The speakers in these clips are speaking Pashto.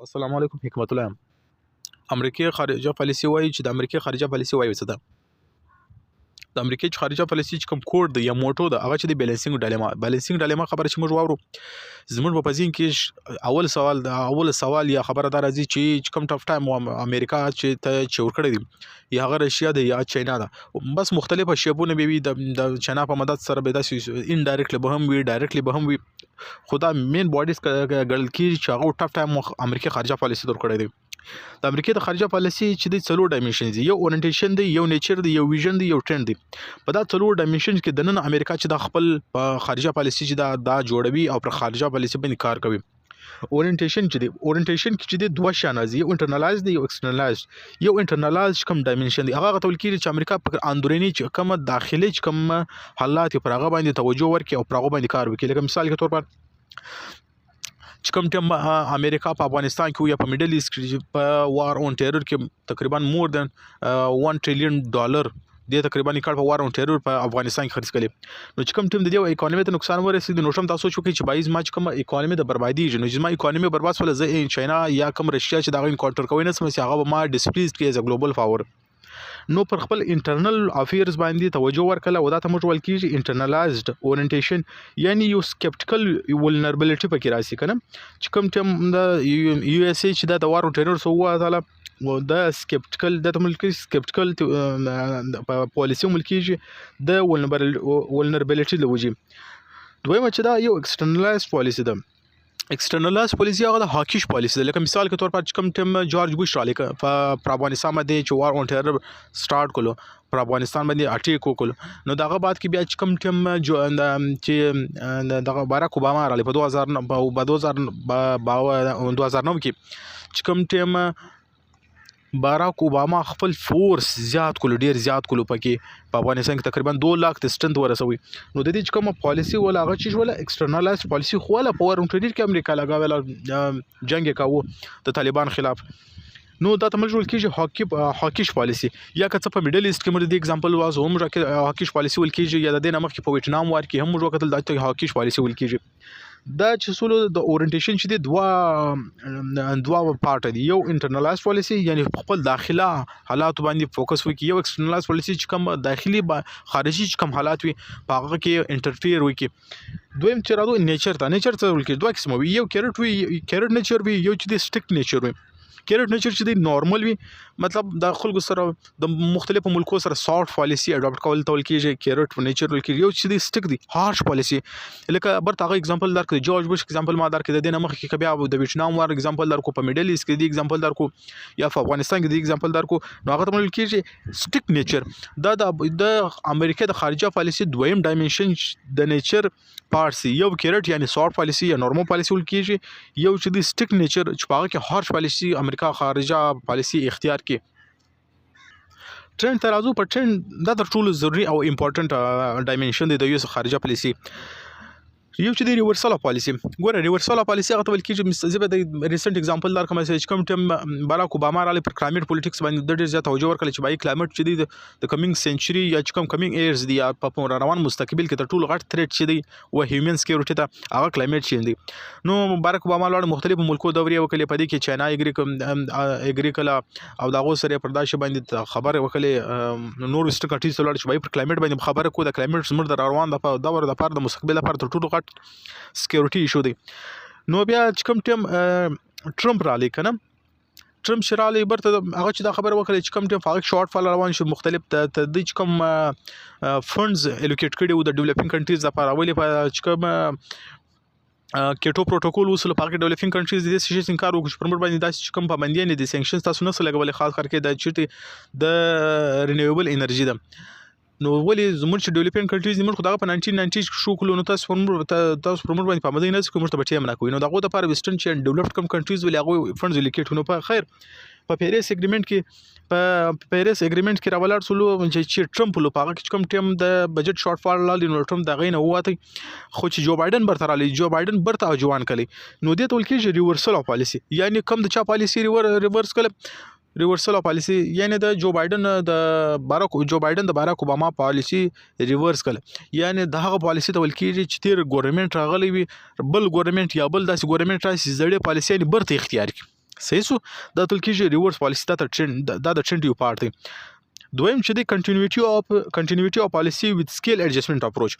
السلام علیکم، حکمت الله یم. امریکې خارجه پالیسي وایي چې د امریکې خارجه پالیسي وایي څه ده؟ د امریکې چې خارجه پالیسي چې کوم کوډ دی یا موټو ده، هغه چې د balancing dilemma. Balancing dilemma خبره چې موږ واورو، زموږ په ذهن کې اول سوال، د اول سوال یا خبره دا راځي چې کوم tough time امریکا چې ته چې ورکړی دی، یا هغه رشیا دی یا چاینا ده. بس مختلفه shape ونه به وي، د چاینا په مدد سره به داسې indirectly به هم وي، directly به هم وي، خو دا main bodies ګڼل کېږي چې هغه tough time امریکې خارجه پالیسي ورکړی دی. د امریکې د خارجه پالیسي چې د څلور dimension دي، یو orientation دی، یو nature دی، یو vision دی، یو ټرند دی. په دا څلور dimension کې دننه امریکا چې د خپل په خارجه پالیسي چې دا جوړوي او پر خارجه پالیسي باندې کار کوي. Orientation چې دی، orientation کې چې دی دوه شیان راځي، یو internalize دی، یو externalize. یو internalize کوم dimension دی، هغه ته ویل کېږي چې امریکا په اندروني چې کوم داخلي چې کوم حالات، پر هغه باندې توجه ورکړي او پر هغه باندې کار وکړي. لکه مثال کې طور پر چې کوم ټیم امریکا په افغانستان کې یا په Middle East کې په war on terror کې تقریبا more than 1 trillion dollar دې تقریبا کال په war on terror په افغانستان کې خرڅ کړي. نو چې کوم ټیم د دې economy ته نقصان ورسید، نو هم تاسو چې چې بایز ما چې کوم economy د بربادیږي، نو چې ما economy برباد شول، زه چاینا یا کوم رشیا چې دا encounter کوي نه سم، هغه ما displease کړي as global power. نو پر خپل internal affairs باندې توجه ورکړه او دا ته موږ ویل کېږي internalized orientation، یعنی یو skeptical vulnerability پکې راشي کنه. چې کوم ټیم د USA چې دا د war on terror سو وځله، دا skeptical د ته ملک skeptical پالیسي ملک کېږي د vulnerability لوجي. دویمه چې دا یو externalized پالیسي ده. Externalize پالیسي هغه د hawkish پالیسي ده. لکه مثال کې طور پر چې کوم ټیم جارج بوش را لیکه په افغانستان باندې چې war on terror start کړو، پر افغانستان باندې attack وکړو، نو دغه بعد کې بیا چې کوم ټیم جو چې دغه باراک اوباما را په 2000 په 2009 کې چې کوم ټیم باراک اوباما خپل force زیات کړو، ډیر زیات کړو پکې په افغانستان کې، تقریبا 2 لاک ته strength ورسوي. نو د دې چې کومه پالیسي ولا، هغه چې ولا externalize پالیسي خو ولا په war on terror کې امریکا لګاوله، جنگ یې کاوه د طالبان خلاف. نو دا ته موږ ویل کېږي hawkish پالیسي. یا که څه په Middle East کې موږ د دې example وازو، موږ hawkish پالیسي ویل کېږي، یا د دې نه مخکې په ویتنام war کې هم موږ وکتل، دا ته hawkish پالیسي ویل کېږي. دا چې سولو د orientation چې دی دوه دوه part دي، یو internalize پالیسي، یعنی خپل داخله حالات باندې focus وکړي، یو externalize پالیسي چې کوم داخلي خارجي چې کوم حالات وي، په هغه کې interfere وکړي. دویم چې راځو nature ته، nature څه ویل کېږي؟ دوه قسمه وي، یو carrot وي، carrot nature وي، یو چې دی stick nature وي. Carrot nature چې دی نارمل وي، مطلب د خلکو سره، د مختلفو ملکو سره soft پالیسي adopt کول ته ویل کېږي carrot nature ویل کېږي. یو چې دی stick دی، harsh پالیسي. لکه برته هغه example درکړ، جارج بوش example ما درکړ، د دې نه مخکې که بیا د ویتنام war example درکو، په Middle East کې دی example درکو، یا په افغانستان کې دی example درکو، نو هغه ته ویل کېږي stick nature. دا د امریکا د خارجه پالیسي دویم dimension د nature parts. یو carrot یعنی soft پالیسي یا نورمال پالیسي ویل کېږي، یو چې دی stick nature چې په هغه کې harsh پالیسي امریکا خارجه پالیسي اختیار کې. ټرند ته راځو. په ټرند دا تر ټولو ضروري او important dimension دی د US خارجه پالیسي. یو چې دی reversal of policy. ګوره، reversal of policy هغه ته ویل کېږي، زه به د recent example درکړم چې کوم ټیم باراک اوباما راغلی، پر climate politics باندې د ډېر زیات توجه ورکړه چې بای climate چې دی د coming century یا چې کوم coming years دی یا په روان مستقبل کې تر ټولو غټ threat چې دی و human security ته، هغه climate change دی. نو باراک اوباما لاړ، مختلفو ملکو دورې وکړې، په دې کې چاینا agree کړه او د هغو سره پر داسې باندې خبرې وکړې. نور western countries ته لاړ چې بای پر climate باندې خبره کو، د climate زموږ د روان د دور دپاره، د مستقبل لپاره تر ټولو غټ security issue دی. نو بیا چې کوم ټیم ټرمپ رالی کنه، ټرمپ چې رالی برته هغه چې دا خبره وکړه چې کوم ټیم هغه shortfall روان شو، مختلف د د چې کوم funds allocate کړي وو د developing countries لپاره، ولې په چې کوم کیوټو پروتوکول وسول، په هغه developing countries د دې څه انکار وکړ چې پر موږ باندې داسې چې کوم پابندي نه دي، sanctions تاسو نه لګولې، خاص کر کې د چیرته د renewable energy ده. نو ولې زموږ چې developing countries دي، موږ خو دغه په 1990 کې شو کړو، نو تاسو پر موږ باندې پابندي نه کوي، موږ ته به ټیم نه کوي. نو دغه لپاره western چې developed کوم countries ولې هغه funds allocate. نو په خیر په Paris Agreement کې راولاړ سولو چې ټرمپ لو په هغه کې کوم ټیم د budget shortfall لالی، نو ټرمپ دغه نه وواته. خو چې جو بایډن برته رالی، جو بایډن برته جوان کړي، نو دې ته ویل کېږي reversal of policy، یعنی کوم د چا پالیسي reverse کړي. Reversal of policy یعنی د جو بایډن د باراک اوباما پالیسي reverse کړه، یعنی د هغه پالیسي ته ویل کېږي چې تیر government راغلی وي، بل government یا بل داسې government راشي، زړې پالیسي یعنی برته اختیار کړي. صحیح سو. دا تل کېږي ریورس پالیسي، دا ته ټرند، دا د ټرند یو پارت دی. دویم چې دی continuity of policy with scale adjustment approach.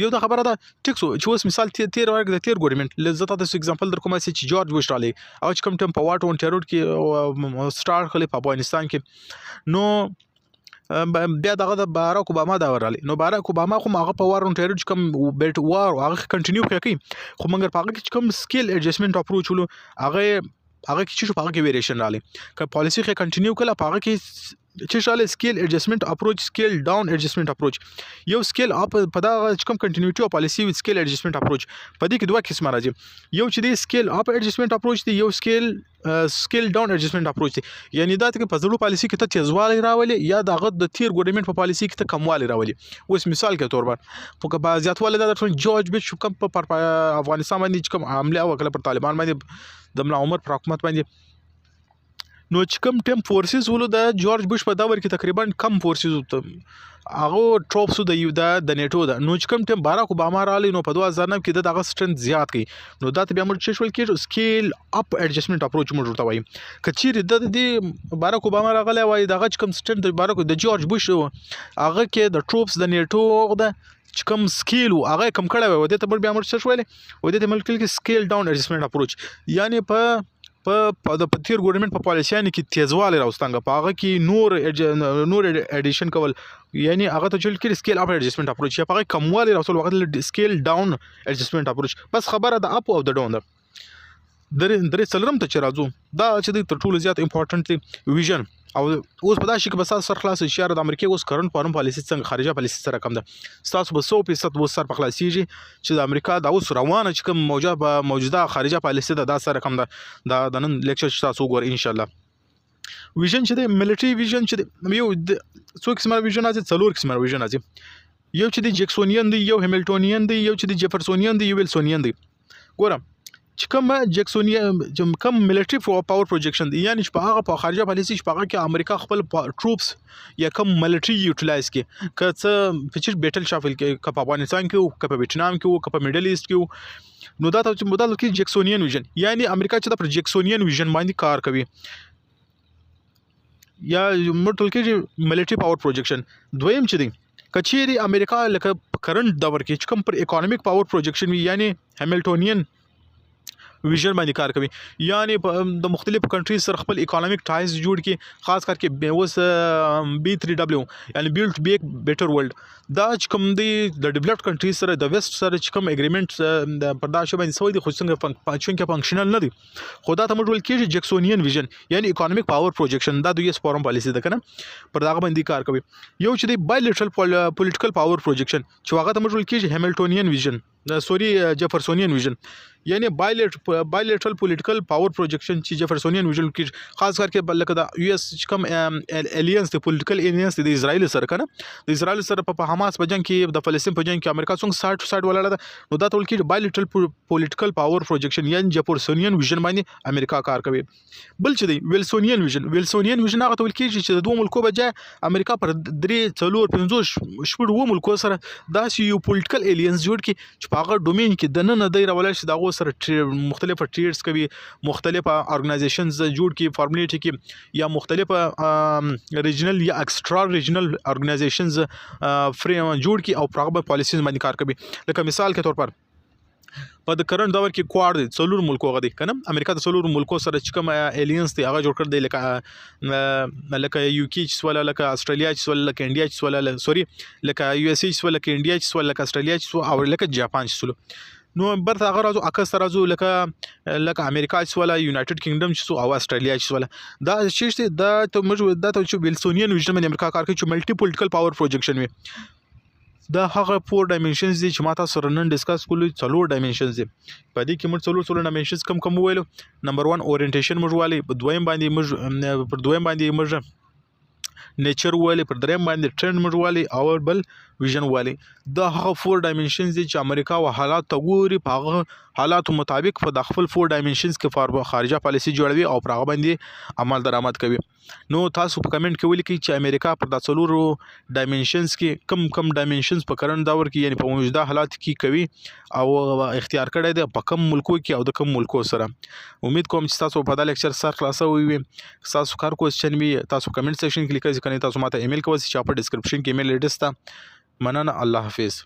یو دا خبره ده، ټیک سو، چې اوس مثال تیر ورک د تیر ګورنمنت لزه تاسو example در کوم چې جارج بوش رالی او چې کوم ټیم په war on terror کې سٹارټ کړي په افغانستان کې، نو بیا دغه د باراک اوباما دا ورالی. نو باراک اوباما خو هغه په war on terror چې کوم بیټ war هغه continue کوي، خو مګر په هغه کې چې کوم scale adjustment approach ولو، هغه کې چې شو، په هغه کې variation رالی. که پالیسی کې continue کړه، په هغه کې چې شاله scale adjustment approach، scale down adjustment approach، یو scale up. په دا چې کوم continuity او policy with scale adjustment approach، په دې کې دوه قسمه راځي. یو چې دی scale up adjustment approach دی، یو scale down adjustment approach دی. یعنی دا ته په زړو پالیسی کې ته تیزوالی راولي یا دغه د تیر ګورنمنت په پالیسی کې ته کموالی راولي. اوس مثال کې تور باندې په زیاتوالی دا جارج بش کوم په افغانستان باندې چې کوم حمله وکړه پر طالبان باندې، د ملا عمر پر حکومت باندې، نو چې کوم ټیم forces ولو د جارج بوش په دور کې تقریبا کم forces هغه troops د یو د نیټو ده. نو چې کوم ټیم باراک اوباما راغلی، نو په 2009 کې دغه strength زیات کړي. نو دا ته بیا موږ چې شول کېږي scale up adjustment approach موږ ورته وایو. که چیرې د دې باراک اوباما راغلی وای، دغه چې کوم strength د باراک د جارج بوش هغه کې د troops د نیټو ده چې کوم scale وو، هغه کم کړی وای، دې ته بیا موږ څه شولې و؟ دې ته موږ کې scale down adjustment approach، یعنی په د تیر ګورنمنت په پالیسیانو کې تیزوالی راوستنګ، په هغه کې نور addition کول، یعنی هغه ته چل کې scale up adjustment approach، یا په هغه کموالی راوستل وخت scale down adjustment approach. بس خبره د up او د down ده. درې څلورم ته چې راځو، دا چې تر ټولو زیات important دی vision. او اوس په داسې کې به تاسو سر خلاص شي د امریکای اوس current foreign policy څنګه، خارجه پالیسي سره کم ده. تاسو به 100% اوس سر په خلاصيږي چې د امریکا د اوس روانه چې کوم موجوده خارجه پالیسي ده، دا سره کم ده. دا د نن lecture چې تاسو وګورئ ان شاء الله. vision چې دی، military vision چې دی، یو څو قسمه vision راځي؟ څلور قسمه vision راځي. یو چې دی جیکسونین دی، یو همیلټونین دی، یو چې دی جیفرسونین دی، یو ویلسونین دی. ګوره، چې کوم جیکسونین، چې کوم military power projection دی، یعنی چې په هغه په خارجه پالیسي چې په هغه کې امریکا خپل troops یا کوم military utilize کې، که څه په چې battle شافل کې، که په افغانستان کې وو، که په ویتنام کې وو، که په Middle East کې وو، نو دا ته چې مدل کې جیکسونین vision، یعنی امریکا چې د پر جیکسونین vision باندې کار کوي یا مرتل کې military power projection. دویم چې دی، کچېری امریکا لکه current دور کې چې کوم پر economic power projection وي، یعنی همیلټونین vision باندې کار کوي، یعنی د مختلفو countries سره خپل economic ties جوړ کی، خاص کر کې اوس B3W، یعنی Build Back Better World، دا چې کوم دی د developed countries سره، د West سره چې کوم agreement پر دا شی باندې سوی دی، خو څنګه چونکه functional نه دی، خو دا ته موږ ویل کېږي جیکسونین vision، یعنی economic power projection. دا د US foreign policy ده کنه، پر دغه باندې کار کوي. یو چې دی bilateral political power projection، چې هغه ته موږ ویل کېږي همیلټونین vision، sorry، جیفرسونین vision، یعنی bilateral political power projection چې جیفرسونین vision کې خاص کر کې لکه د US چې کوم alliance دی، political alliance دی د اسرائیل سره کنه، د اسرائیل سره په حماس په جنگ کې، د فلسطین په جنگ کې امریکا څنګه side to side ولاړه ده، نو دا ټول کې bilateral political power projection، یعنی جیفرسونین vision باندې امریکا کار کوي. بل چې دی ویلسونین vision. ویلسونین vision هغه ته ویل کېږي چې د دوه ملکو بجای امریکا پر درې، څلور، پنځو، شپږ، اوو ملکو سره داسې یو political alliance جوړ کړي چې په هغه domain کې دننه دی راولاړ شي، د هغو سره مختلفه trades کوي، مختلفه organizations جوړ کړي، formulate کړي، یا مختلفه regional یا extra regional organizations frame جوړ کړي او پر هغه پالیسیز باندې کار کوي. لکه مثال کے طور پر په د current دور کې Quad دی، څلور ملکو هغه دی کنه، امریکا د څلور ملکو سره چې کوم alliance دی هغه جوړ کړ دی، لکه UK چې سواله، لکه استرالیا چې سواله، لکه انډیا چې سواله، sorry، لکه USA چې سواله، لکه انډیا چې سواله، لکه استرالیا چې سواله او لکه جاپان چې سواله. نو برته هغه راځو، اکس راځو، لکه امریکا چې سواله، United Kingdom چې سو او استرالیا چې سواله. دا چې دا ته موږ دا ته چې ویلسونین vision باندې امریکا کار کوي چې multi political power projection وي. دا هغه four dimensions دي چې ما تاسو سره نن discuss کولو. څلور dimensions دي. په دې کې موږ څلور څلور dimensions کم کم وویلو. نمبر 1 orientation موږ والي، په دویم باندې موږ پر دویم باندې موږ nature والي، پر دریم باندې ټرند موږ والي او بل ویژن والي. دا هغه فور ډایمنشنز دي چې امریکا و حالات ته ګوري، په هغه حالاتو مطابق په د خپل فور ډایمنشنز کې خارجه پالیسي جوړوي او پر هغه باندې عمل درآمد کوي. نو تاسو په کمنټ کې ولیکئ چې امریکا پر دا څلورو ډایمنشنز کې کم کم ډایمنشنز په کرنټ دور کې، یعنی په موجوده حالات کې کوي او اختیار کړی دی، په کم ملکو کې او د کم ملکو سره. امید کوم چې تاسو په دا لیکچر سر خلاصوي وي. تاسو کار کوشچن وي، تاسو کمنټ سیکشن کې لیکئ، کنه تاسو ماته ایمیل کوئ چې په ډیسکرپشن کې ایمیل ایډریس ته. مننه، الله حافظ.